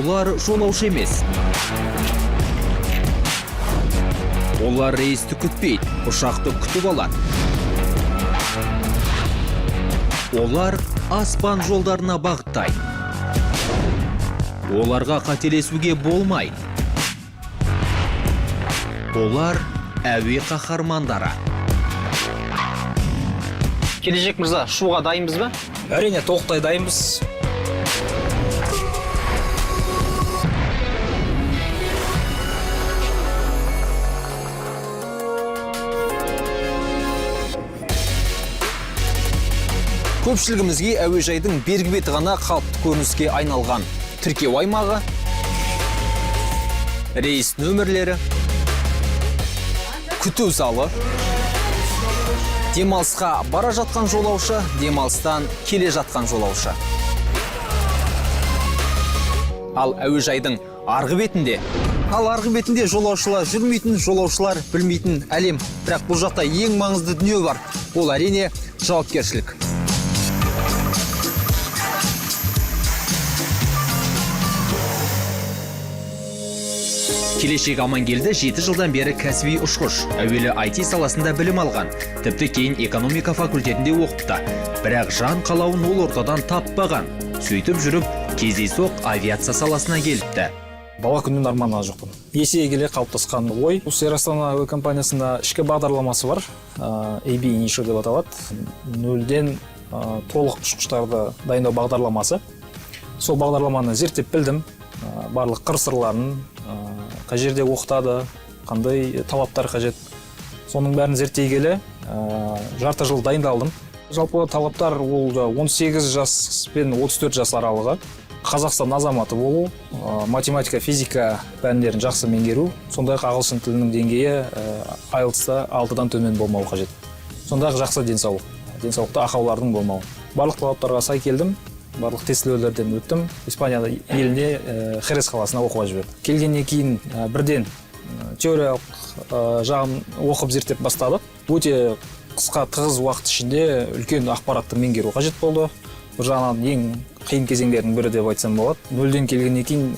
Олар жолаушы емес. Олар рейсті күтпейді, ұшақты күтіп алады. Олар аспан жолдарына бағыттайды. Оларға қателесуге болмайды. Олар әуе қаһармандары. Келешек мырза, ұшуға дайынбыз ба? Әрине, толықтай дайынбыз. Көпшілігімізге әуежайдың бергі беті ғана қалыпты көрініске айналған. Тіркеу аймағы, рейс нөмірлері, күту залы, демалысқа бара жатқан жолаушы, демалыстан келе жатқан жолаушы. Ал әуежайдың арғы бетінде жолаушылар жүрмейтін, жолаушылар білмейтін әлем. Бірақ бұл жақта ең маңызды дүние бар. Ол, әрине, жауапкершілік. Келешек Амангелді 7 жылдан бері кәсіби ұшқыш. Әуелі IT саласында білім алған. Тіпті кейін экономика факультетінде оқыпты. Бірақ жан қалауын ол ортадан таппаған. Сөйтіп жүріп, кездейсоқ авиация саласына келіпті. Бала күннен армандаған жоқпын. Есейе келе қалыптасқан ой. Осы Эйр Астана әуе компаниясында ішкі бағдарламасы бар. AB Initio деп аталады. Нөлден толық ұшқыштарды дайындау бағдарламасы. Сол бағдарламаны зерттеп білдім. Барлық қыр сырларын, қай жерде оқытады, қандай талаптар қажет. Соның бәрін зерттей келе жарты жыл дайындалдым. Жалпы талаптар ол 18 жас пен 34 жас аралығы. Қазақстан азаматы болу, математика, физика пәндерін жақсы меңгеру, сондай-ақ ағылшын тілінің деңгейі IELTS-та 6-дан төмен болмауы қажет. Сондай-ақ жақсы денсаулық, денсаулықта ақаулардың болмауы. Барлық талаптарға сай келдім, барлық тестілеулерден өттім. Испания еліне, Херес қаласына оқуға жіберді. Келгеннен кейін бірден теориялық жағын оқып, зерттеп бастадық. Өте қысқа, тығыз уақыт ішінде үлкен ақпаратты меңгеру қажет болды. Бір жағынан ең қиын кезеңдердің бірі деп айтсам болады. Нөлден келгеннен кейін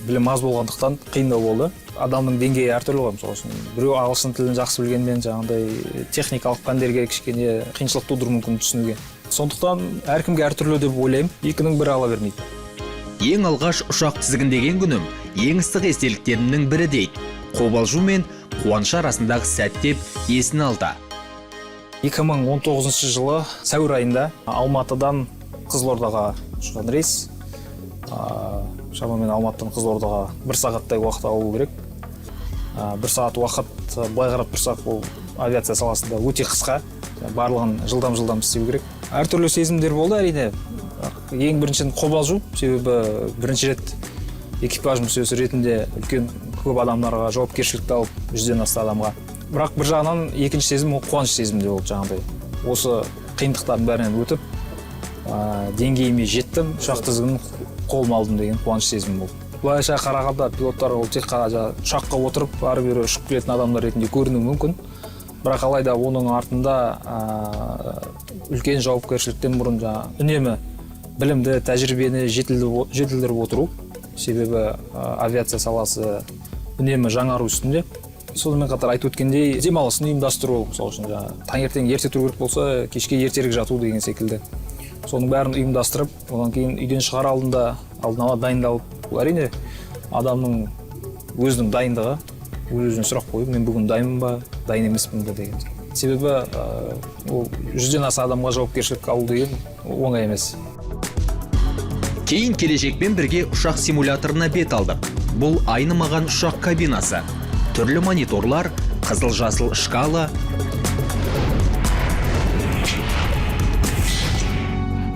білім аз болғандықтан қиындау болды. Адамның деңгейі әртүрлі ғой. Мысалы үшін, біреу ағылшын тілін жақсы білгенмен, жаңағыдай техникалық пәндерге кішкене қиыншылық тудыруы мүмкін түсінуге. Сондықтан әркімге әртүрлі деп ойлаймын, екінің бірі ала бермейді. Ең алғаш ұшақ тізгіндеген күнім ең ыстық естеліктерімнің бірі дейді. Қобалжу мен қуаныш арасындағы сәт деп есін алды. 2019 жылы сәуір айында Алматыдан Қызылордаға ұшқан рейс. Шамамен Алматыдан Қызылордаға бір сағаттай уақыт алу керек. Бір сағат уақыт, былай қарап тұрсақ, ол авиация саласында өте қысқа, барлығын жылдам жылдам істеу керек. Әртүрлі сезімдер болды, әрине. Ең біріншіден, қобалжу, себебі бірінші рет экипаж мүшесі ретінде үлкен, көп адамдарға жауапкершілікті алып, 100-ден аса адамға. Бірақ бір жағынан екінші сезім, ол қуаныш сезімі де болды. Жаңағыдай осы қиындықтардың бәрінен өтіп, деңгейіме жеттім, ұшақ тізгінін қолыма алдым деген қуаныш сезімі болды. Былайша қарағанда, пилоттар ол тек қана жаңағы ұшаққа отырып, ары бері ұшып келетін адамдар ретінде көрінуі мүмкін. Бірақ алайда оның артында үлкен жауапкершіліктен бұрын жаңағы үнемі білімді, тәжірибені жетілдіріп отыру. Себебі авиация саласы үнемі жаңару үстінде. Сонымен қатар, айтып өткендей, демалысын ұйымдастыру, мысалы үшін, жаңағы таңертең ерте тұру керек болса, кешке ертерек жату деген секілді. Соның бәрін ұйымдастырып, одан кейін үйден шығар алдында алдын ала дайындалып. Бұл, әрине, адамның өзінің дайындығы, өз өзіне сұрақ қою: мен бүгін дайынмын ба, дайын емеспін бе деген. Себебі ол 100-ден аса адамға жауапкершілік алу деген оңай емес. Кейін Келешекпен бірге ұшақ симуляторына бет алдық. Бұл айнымаған ұшақ кабинасы. Түрлі мониторлар, қызыл жасыл шкала.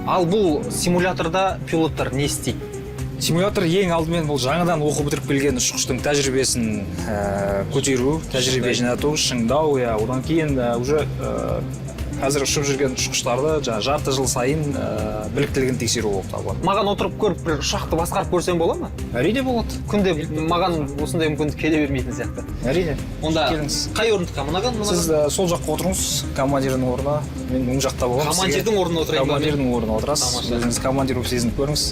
Ал бұл симуляторда пилоттар не істейді? Симулятор ең алдымен бұл жаңадан оқу бітіріп келген ұшқыштың тәжірибесін көтеру, тәжірибе жинату, шыңдау, иә. Одан кейін уже қазір ұшып жүрген ұшқыштарды жаңа жарты жыл сайын біліктілігін тексеру болып табылады. Маған отырып көріп, бір ұшақты басқарып көрсем бола ма? Әрине, болады. Күнде маған осындай мүмкіндік келе бермейтін сияқты. Әрине. Онда келіңіз. Қай орындыққа? Мынаған, мынаған? Сіз сол жаққа отырыңыз, командирдің орнына. Мен оң жақта боламын. Командирдің орнына отырайын ба мен? Командирдің орнына отырасыз. Тамаша. Өзіңіз командир болып сезініп көріңіз.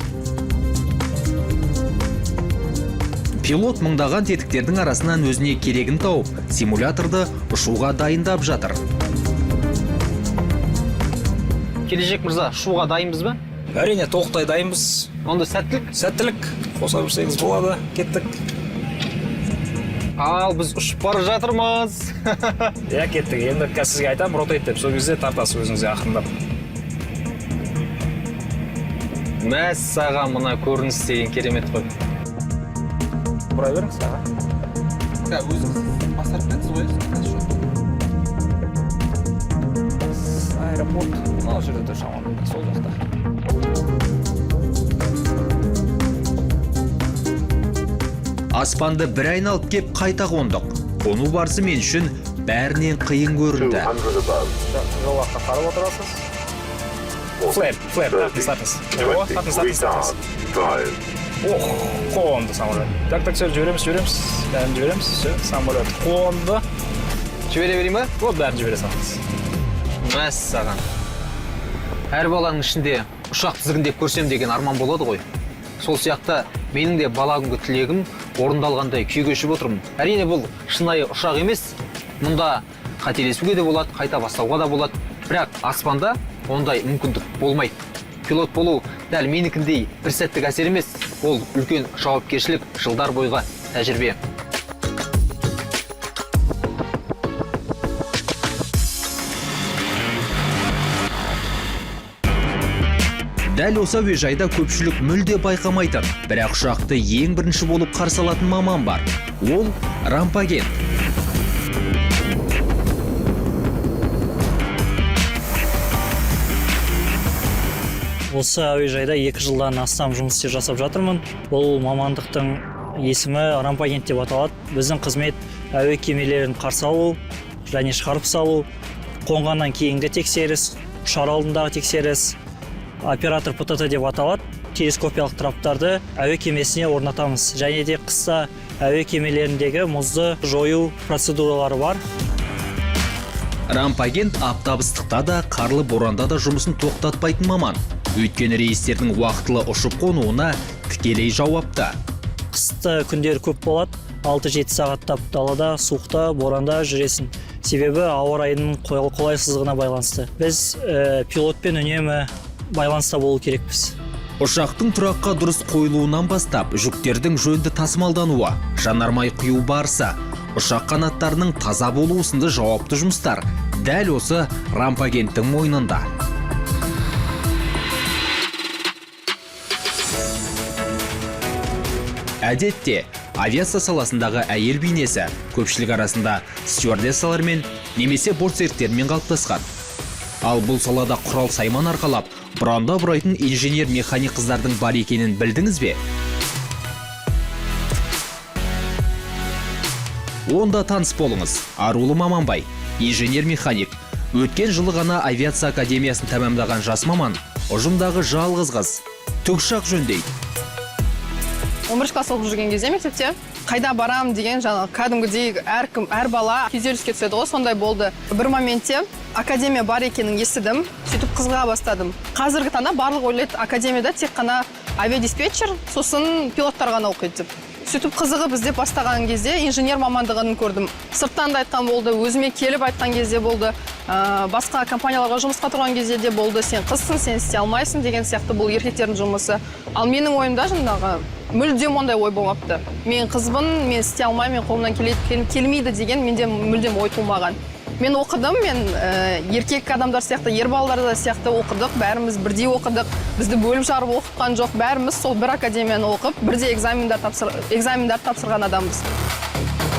Пилот мыңдаған тетіктердің арасынан өзіне керегін тауып, симуляторды ұшуға дайындап жатыр. Келешек мырза, ұшуға дайынбыз ба? Әрине, толықтай дайынбыз. Онда сәттілік. Сәттілік! Қоса берсеңіз болады. Кеттік. Ал біз ұшып бара жатырмыз. Иә, кеттік. Енді қазір сізге айтамын rotate деп, сол кезде тартасыз өзіңізге ақырындап. Мәссаған, мына көрініс деген керемет қой. Бұра беріңіз, аға. Өзіңіз басқарып кетесіз ғой. Аэропорт мынау жерде тұр, шамамен сол жақта. Аспанды бір айналып кеп, қайта қондық. Қону барысы мен үшін бәрінен қиын көрінді. Жолаққа қарап отырасыз. Flap, flap, тартыңыз, тартыңыз. О, тартыңыз, тартыңыз, тартыңыз. Ох, қонды самолет. Так, так, все, жібереміз, жібереміз, бәрін жібереміз. Все, самолет қонды. Жібере берейін ба? Вот, бәрін жібере салыңыз. Мәссаған, әр баланың ішінде ұшақ тізгіндеп көрсем деген арман болады ғой. Сол сияқты менің де бала күнгі тілегім орындалғандай күй кешіп отырмын. Әрине, бұл шынайы ұшақ емес, мұнда қателесуге де болады, қайта бастауға да болады, бірақ аспанда ондай мүмкіндік болмайды. Пилот болу дәл менікіндей бір сәттік әсер емес, ол үлкен жауапкершілік, жылдар бойғы тәжірибе. Дәл осы әуежайда көпшілік мүлде байқамайтын, бірақ ұшақты ең бірінші болып қарсы алатын маман бар. Ол рампагент. Осы әуежайда 2 жылдан астам жұмыс істеп жасап жатырмын. Бұл мамандықтың есімі рампагент деп аталады. Біздің қызмет әуе кемелерін қарсы алу және шығарып салу, қонғаннан кейінгі тексеріс, ұшар алдындағы тексеріс. Оператор ПТТ деп аталады, телескопиялық траптарды әуе кемесіне орнатамыз және де қыста әуе кемелеріндегі мұзды жою процедуралары бар. Рампагент аптап ыстықта да, қарлы боранда да жұмысын тоқтатпайтын маман. Өйткені рейстердің уақытылы ұшып қонуына тікелей жауапты. Қысты күндер көп болады, 6-7 сағаттап далада, суықта, боранда жүресің, себебі ауа райының қолайсыздығына байланысты біз пилотпен үнемі байланыста болу керекпіз. Ұшақтың тұраққа дұрыс қойылуынан бастап, жүктердің жөнді тасымалдануы, жанармай құю барысы, ұшақ қанаттарының таза болуы сынды жауапты жұмыстар дәл осы рампагенттің мойнында. Әдетте, авиация саласындағы әйел бейнесі көпшілік арасында стюардессалармен немесе бортсеріктермен қалыптасқан. Ал бұл салада құрал сайман арқалап, бұранда бұрайтын инженер механик қыздардың бар екенін білдіңіз бе? Онда таныс болыңыз. Арулы Маманбай, инженер механик. Өткен жылы ғана авиация академиясын тәмамдаған жас маман, ұжымдағы жалғыз қыз. Тікұшақ жөндейді. 11 класс оқып жүрген кезде мектепте қайда барам деген, жаңағы кәдімгідей әркім, әр бала күйзеліске түседі ғой, сондай болды. Бір моментте академия бар екенін естідім, сөйтіп қызыға бастадым. Қазіргі таңда барлығы ойлайды, академияда тек қана авиадиспетчер, сосын пилоттар ғана оқиды деп. Сөйтіп қызығып іздеп бастаған кезде инженер мамандығын көрдім. Сырттан да айтқан болды, өзіме келіп айтқан кезде болды, басқа компанияларға жұмысқа тұрған кезде де болды: «Сен қызсың, сен істей алмайсың» деген сияқты, «бұл еркектердің жұмысы». Ал менің ойымда жаңағы мүлдем ондай ой болмапты. Мен қызбын, мен істей алмаймын, мен қолымнан келеді, келмейді деген менде мүлдем ой тумаған. Мен оқыдым, мен еркек адамдар сияқты, ер балалар да сияқты оқыдық, бәріміз бірдей оқыдық, бізді бөліп жарып оқытқан жоқ, бәріміз сол бір академияны оқып, бірдей экзамендар тапсырған адамбыз.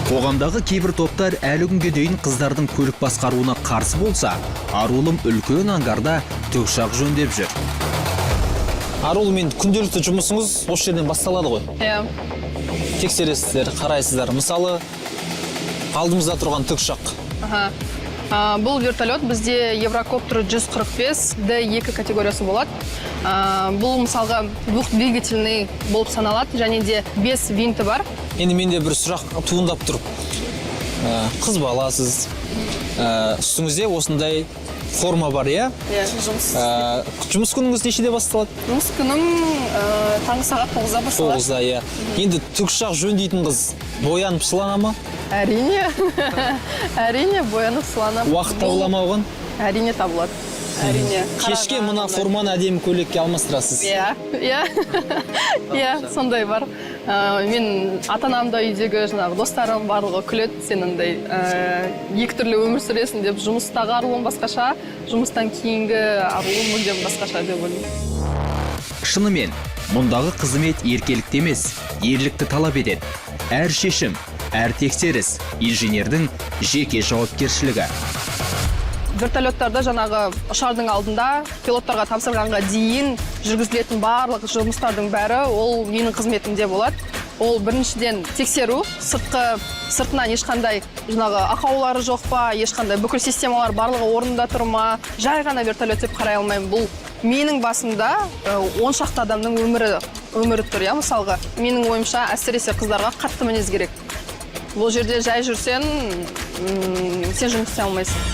Қоғамдағы кейбір топтар әлі күнге дейін қыздардың көлік басқаруына қарсы болса, Арулым үлкен ангарда тікұшақ жөндеп жүр. Арулым, енді күнделікті жұмысыңыз осы жерден басталады ғой? Иә. Тексересіздер, қарайсыздар. Мысалы, алдымызда тұрған тікұшақ. Аха. Бұл вертолет бізде Еврокоптер 145 D2 категориясы болады. Бұл мысалға двухдвигательный болып саналады және де 5 винті бар. Енді менде бір сұрақ туындап тұр. Қыз баласыз, үстіңізде осындай Форма бар, иә? Иә, жұмыс. Жұмыс күніңіз нешеде басталады? Жұмыс күнім таңғы сағат 9-да басталады. 9-да, иә. Енді тікұшақ жөндейтін қыз боянып сылана ма? Әрине. Әрине, боянып сыланып. Уақыт табыла ма оған? Әрине табылады. Әрине. Кешке Қараған, мына ондай. форманы әдемі көйлекке алмастырасыз. Иә, иә, сондай бар. Мен ата анам да, үйдегі жаңағы достарым барлығы күледі: сен андай екі түрлі өмір сүресің деп. Жұмыстағы арулым басқаша, жұмыстан кейінгі арулым мүлдем басқаша деп ойлаймын. Шынымен, мұндағы қызмет еркелікті емес, ерлікті талап етеді. Әр шешім, әр тексеріс инженердің жеке жауапкершілігі. Вертолеттарда жаңағы ұшардың алдында, пилоттарға тапсырғанға дейін жүргізілетін барлық жұмыстардың бәрі ол менің қызметімде болады. Ол біріншіден тексеру, сыртынан ешқандай жаңағы ақаулары жоқ па, ешқандай, бүкіл системалар барлығы орнында тұр ма. Жай ғана вертолет деп қарай алмаймын, бұл менің басымда он шақты адамның өмірі тұр, иә. Мысалға, менің ойымша, әсіресе қыздарға қатты мінез керек. Бұл жерде жай жүрсең, сен жұмыс істей алмайсың.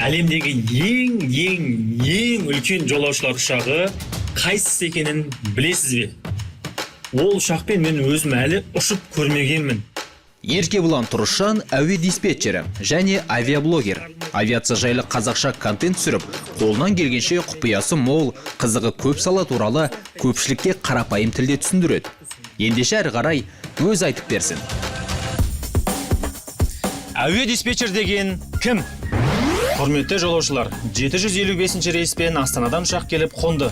Әлемдегі ең, ең, ең үлкен жолаушылар ұшағы қайсысы екенін білесіз бе? Ол ұшақпен мен өзім әлі ұшып көрмегенмін. Еркебұлан Тұрысжан – әуе диспетчері және авиаблогер. Авиация жайлы қазақша контент түсіріп, қолынан келгенше құпиясы мол, қызығы көп сала туралы көпшілікке қарапайым тілде түсіндіреді. Ендеше әрі қарай өз айтып берсін. Әуе диспетчер деген кім? Құрметті жолаушылар, 755 рейспен Астанадан ұшақ келіп қонды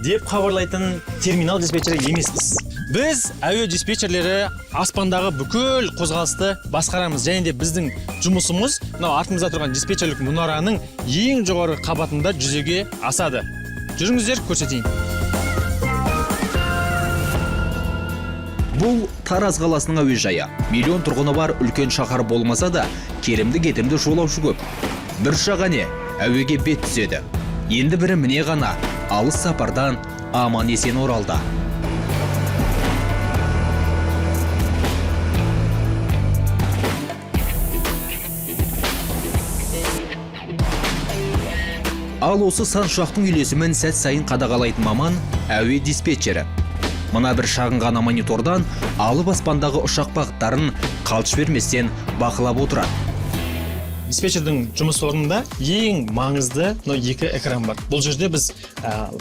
деп хабарлайтын терминал диспетчері емеспіз. Біз, әуе диспетчерлері, аспандағы бүкіл қозғалысты басқарамыз және де біздің жұмысымыз мынау артымызда тұрған диспетчерлік мұнараның ең жоғарғы қабатында жүзеге асады. Жүріңіздер, көрсетейін. Бұл Тараз қаласының әуежайы. Миллион тұрғыны бар үлкен шаһар болмаса да, керімді кетімді жолаушы көп. Бір ұшақ, әне, әуеге бет түзеді. Енді бірі міне ғана алыс сапардан аман есен оралды. Ал осы сан ұшақтың үйлесімін сәт сайын қадағалайтын маман – әуе диспетчері. Мына бір шағын ғана монитордан алып аспандағы ұшақ бағыттарын қалт жіберместен бақылап отырады. Диспетчердің жұмыс орнында ең маңызды мынау екі экран бар. Бұл жерде біз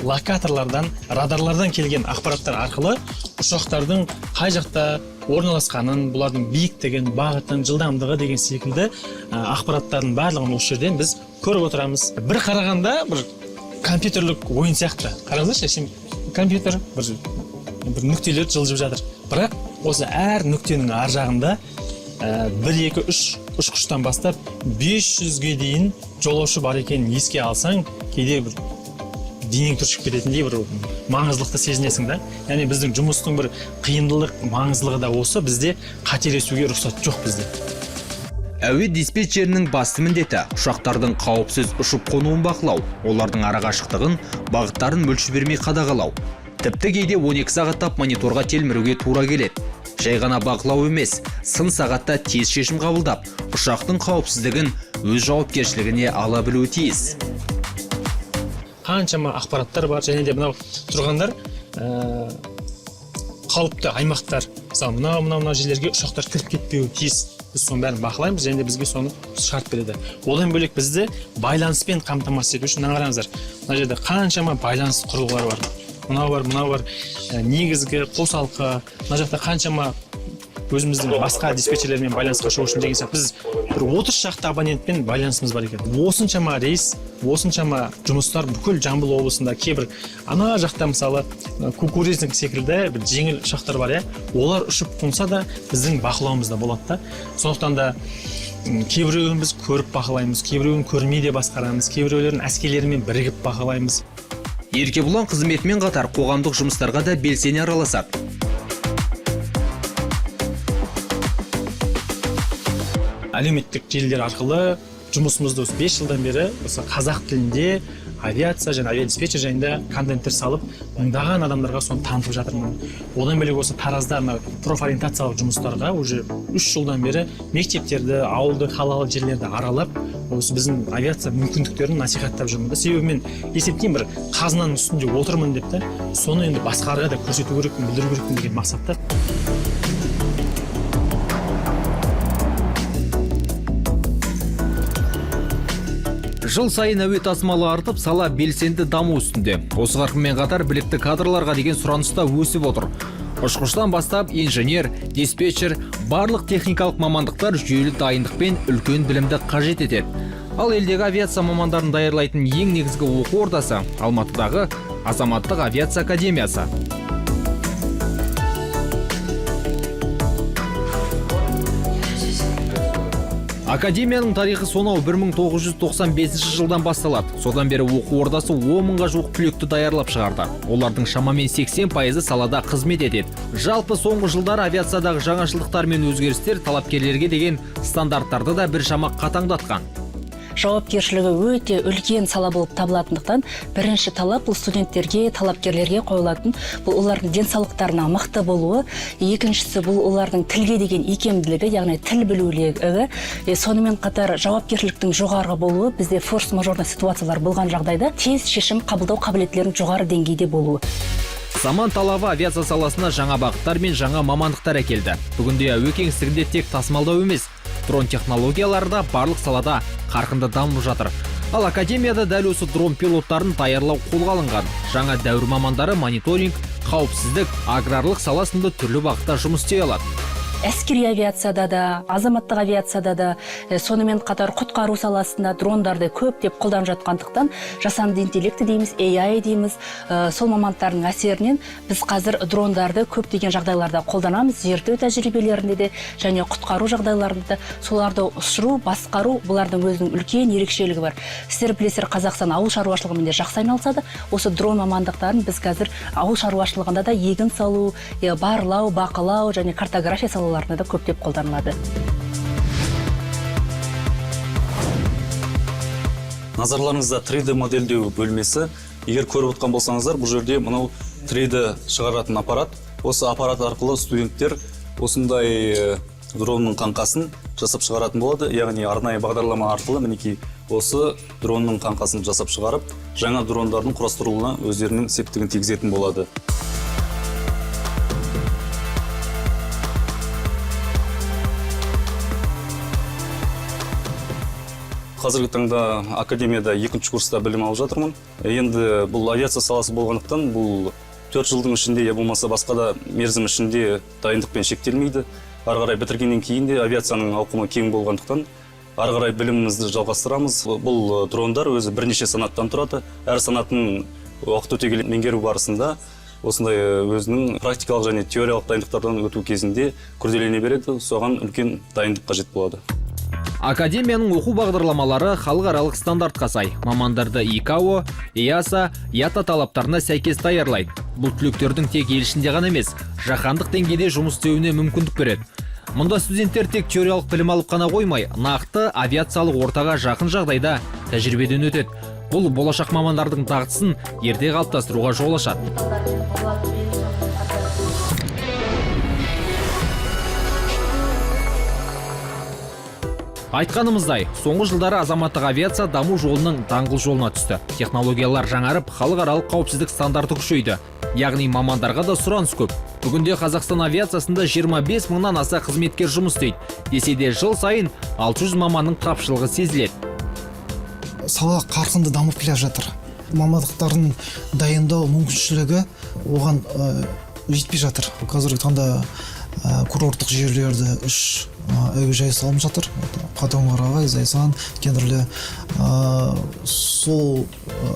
локаторлардан, радарлардан келген ақпараттар арқылы ұшақтардың қай жақта орналасқанын, бұлардың биіктігін, бағытын, жылдамдығы деген секілді ақпараттардың барлығын осы жерден біз көріп отырамыз. Бір қарағанда бір компьютерлік ойын сияқты. Қараңыздаршы, әшейін компьютер, бір нүктелер жылжып жатыр, бірақ осы әр нүктенің ар жағында бір, екі, үш ұшқыштан бастап 500-ге дейін жолаушы бар екенін еске алсаң, кейде бір денең түршігіп кететіндей бір маңыздылықты сезінесің да. Яғни біздің жұмыстың бір қиындылық, маңыздылығы да осы. Бізде қателесуге рұқсат жоқ бізде. Әуе диспетчерінің басты міндеті – ұшақтардың қауіпсіз ұшып қонуын бақылау, олардың арақашықтығын, бағыттарын мүлт жібермей қадағалау. Тіпті кейде 12 сағаттап мониторға телміруге тура келеді. Жай ғана бақылау емес, сын сағатта тез шешім қабылдап, ұшақтың қауіпсіздігін өз жауапкершілігіне ала білуі тиіс. Қаншама ақпараттар бар. Және де мынау тұрғандар қауіпті аймақтар. Мысалы, мынау, мынау, мынау жерлерге ұшақтар кіріп кетпеуі тиіс. Біз соның бәрін бақылаймыз және де бізге соны шығарып береді. Одан бөлек, бізді байланыспен қамтамасыз ету үшін, мына қараңыздар, мына жерде қаншама байланыс құрылғылары бар. Мынау бар, мынау бар, негізгі қосалқы. Мына жақта қаншама өзіміздің басқа диспетчерлермен байланысқа шығу үшін деген сияқты. Біз бір 30 шақты абонентпен байланысымыз бар екен. Осыншама рейс, осыншама жұмыстар бүкіл Жамбыл облысында. Кейбір ана жақта, мысалы, кукурузник секілді бір жеңіл ұшақтар бар, иә, олар ұшып қонса да, біздің бақылауымызда болады да. Сондықтан да кейбіреуін біз көріп бақылаймыз, кейбіреуін көрмей де басқарамыз, кейбіреулерін әскерлермен бірігіп бақылаймыз. Еркебұлан қызметімен қатар қоғамдық жұмыстарға да белсене араласады. Әлеуметтік желілер арқылы жұмысымызды осы 5 жылдан бері осы қазақ тілінде Авиация және авиадиспетчер жайында контенттер салып, мыңдаған адамдарға соны танытып жатырмын. Одан бөлек, осы Таразда мына профориентациялық жұмыстарға уже 3 жылдан бері мектептерді, ауылды, қалалы жерлерді аралап, осы біздің авиация мүмкіндіктерін насихаттап жүрмін да. Себебі мен есептеймін, бір қазынаның үстінде отырмын деп та, соны енді басқаларға да көрсету керекпін, білдіру керекпін деген мақсатта. Жыл сайын әуе тасымалы артып, сала белсенді даму үстінде. Осы қарқынмен қатар білікті кадрларға деген сұраныс та өсіп отыр. Ұшқыштан бастап инженер, диспетчер, барлық техникалық мамандықтар жүйелі дайындық пен үлкен білімді қажет етеді. Ал елдегі авиация мамандарын даярлайтын ең негізгі оқу ордасы – Алматыдағы Азаматтық авиация академиясы. Академияның тарихы сонау 1995 жылдан басталады. Содан бері оқу ордасы 10 мыңға жуық түлекті даярлап шығарды. Олардың шамамен 80%-ы салада қызмет етеді. Жалпы, соңғы жылдары авиациядағы жаңашылдықтар мен өзгерістер талапкерлерге деген стандарттарды да біршама қатаңдатқан. Жауапкершілігі өте үлкен сала болып табылатындықтан, бірінші талап бұл студенттерге, талапкерлерге қойылатын, бұл олардың денсаулықтарына мықты болуы. Екіншісі, бұл олардың тілге деген икемділігі, яғни тіл білулігі. Сонымен қатар жауапкершіліктің жоғары болуы, бізде форс-мажорный ситуациялар болған жағдайда тез шешім қабылдау қабілеттерінің жоғары деңгейде болуы. Заман талабы авиация саласына жаңа бағыттар мен жаңа мамандықтар әкелді. Бүгінде әуе кеңістігінде тек тасымалдау емес, дрон технологиялары да барлық салада қарқынды дамып жатыр. Ал академияда дәл осы дрон пилоттарын даярлау қолға алынған. Жаңа дәуір мамандары мониторинг, қауіпсіздік, аграрлық сала сынды түрлі бағытта жұмыс істей алады. Әскери авиацияда да, азаматтық авиацияда да, сонымен қатар құтқару саласында дрондарды көптеп қолданып жатқандықтан, жасанды интеллекті дейміз, AI дейміз, сол мамандардың әсерінен біз қазір дрондарды көптеген жағдайларда қолданамыз, зерттеу тәжірибелерінде де және құтқару жағдайларында да. Соларды ұшыру, басқару, бұлардың өзінің үлкен ерекшелігі бар. Сіздер білесіздер, Қазақстан ауыл шаруашылығымен де жақсы айналысады. Осы дрон мамандықтарын біз қазір ауыл шаруашылығында да егін салу, барлау, бақылау және картография салаларында да көптеп қолданылады. Назарларыңызда 3D модельдеу бөлмесі. Егер көріп отқан болсаңыздар, бұл жерде мынау 3D шығаратын аппарат. Осы аппарат арқылы студенттер осындай дронның қаңқасын жасап шығаратын болады. Яғни арнайы бағдарлама арқылы, мінекей, осы дронның қаңқасын жасап шығарып, жаңа дрондардың құрастырылуына өздерінің септігін тигізетін болады. Қазіргі таңда академияда екінші курста білім алып жатырмын. Енді бұл авиация саласы болғандықтан, бұл 4 жылдың ішінде я болмаса басқа да мерзім ішінде дайындықпен шектелмейді. Ары қарай бітіргеннен кейін де авиацияның ауқымы кең болғандықтан, ары қарай білімімізді жалғастырамыз. Бұл дрондар өзі бірнеше санаттан тұрады. Әр санатын уақыт өте келе меңгеру барысында осындай өзінің практикалық және теориялық дайындықтардан өту кезінде күрделене береді. Соған үлкен дайындық қажет болады. Академияның оқу бағдарламалары халықаралық стандартқа сай. Мамандарды ИКАО, ЕАСА, ИАТА талаптарына сәйкес даярлайды. Бұл түлектердің тек ел ішінде ғана емес, жаһандық деңгейде жұмыс істеуіне мүмкіндік береді. Мұнда студенттер тек теориялық білім алып қана қоймай, нақты авиациялық ортаға жақын жағдайда тәжірибеден өтеді. Бұл болашақ мамандардың дағдысын ерте қалыптастыруға жол ашады. Айтқанымыздай, соңғы жылдары азаматтық авиация даму жолының даңғыл жолына түсті. Технологиялар жаңарып, халықаралық қауіпсіздік стандарты күшейді. Яғни мамандарға да сұраныс көп. Бүгінде Қазақстан авиациясында 25 мыңнан аса қызметкер жұмыс істейді. Десе де, жыл сайын 600 маманның тапшылығы сезіледі. Сала қарқынды дамып келе жатыр. Мамандықтарын дайындау мүмкіншілігі оған жетпей жатыр. Қазіргі таңда курорттық жерлерді үш әуежай салынып жатыр. Это Катонқарағай, Зайсан, Кендірлі. Сол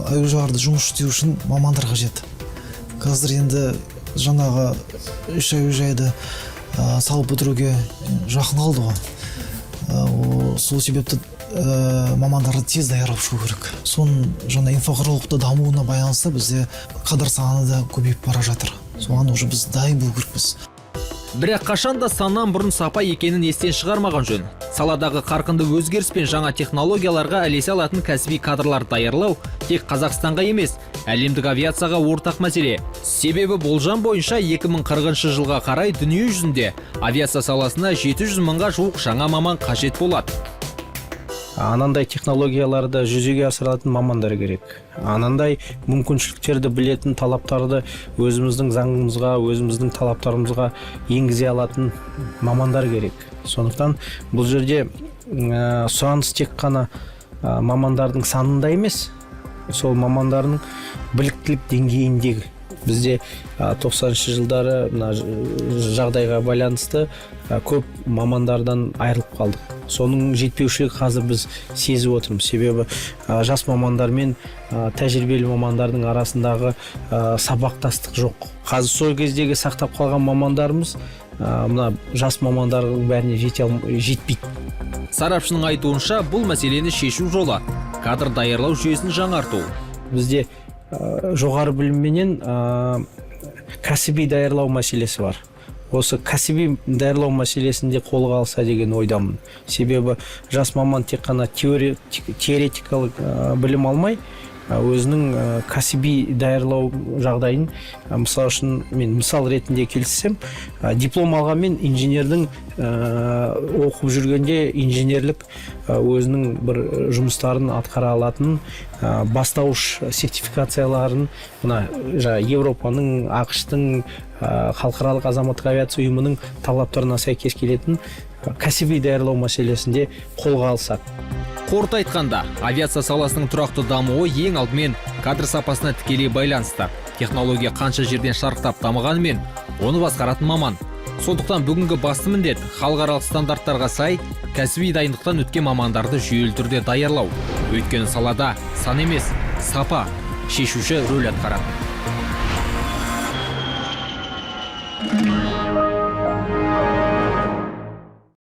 әуежайларды жұмыс істеу үшін мамандар қажет. Қазір енді жаңағы үш әуежайды салып бітіруге жақын қалды ғой. Сол себепті мамандарды тез даярлап шығу керек. Соның жаңа инфрақұрылымды дамуына байланысты бізде кадр саны да көбейіп бара жатыр. Соған уже біз дайын болу керекпіз. Бірақ қашан да саннан бұрын сапа екенін естен шығармаған жөн. Саладағы қарқынды өзгеріс пен жаңа технологияларға ілесе алатын кәсіби кадрлар даярлау тек Қазақстанға емес, әлемдік авиацияға ортақ мәселе. Себебі болжам бойынша 2040 жылға қарай дүние жүзінде авиация саласына 700 мыңға жуық жаңа маман қажет болады. Анандай технологияларды жүзеге асыратын мамандар керек, анандай мүмкіншіліктерді білетін, талаптарды өзіміздің заңымызға, өзіміздің талаптарымызға енгізе алатын мамандар керек. Сондықтан бұл жерде сұраныс тек қана мамандардың санында емес, сол мамандардың біліктілік деңгейіндегі. Бізде 90-шы жылдары мына жағдайға байланысты көп мамандардан айырылып қалдық. Соның жетпеушілігі қазір біз сезіп отырмыз, себебі жас мамандар мен тәжірибелі мамандардың арасындағы сабақтастық жоқ. Қазір сол кездегі сақтап қалған мамандарымыз мына жас мамандардың бәріне жетпейді. Сарапшының айтуынша, бұл мәселені шешу жолы — кадр даярлау жүйесін жаңарту. Бізде жоғары білімменен кәсіби даярлау мәселесі бар. Осы кәсіби даярлау мәселесінде қолға алса деген ойдамын, себебі жас маман тек қана теоретикалық білім алмай, өзінің кәсіби даярлау жағдайын, мысалы үшін, мен мысал ретінде келтірсем, диплом алғанмен инженердің оқып жүргенде инженерлік өзінің бір жұмыстарын атқара алатын бастауыш сертификацияларын мына жаңа Европаның, АҚШ-тың, халықаралық азаматтық авиация ұйымының талаптарына сәйкес келетін кәсіби даярлау мәселесінде қолға алсақ. Қорыта айтқанда, авиация саласының тұрақты дамуы ең алдымен кадр сапасына тікелей байланысты. Технология қанша жерден шарықтап дамығанымен, оны басқаратын маман. Сондықтан бүгінгі басты міндет — халықаралық стандарттарға сай кәсіби дайындықтан өткен мамандарды жүйелі түрде даярлау. Өйткені салада сан емес, сапа шешуші рөл атқарады.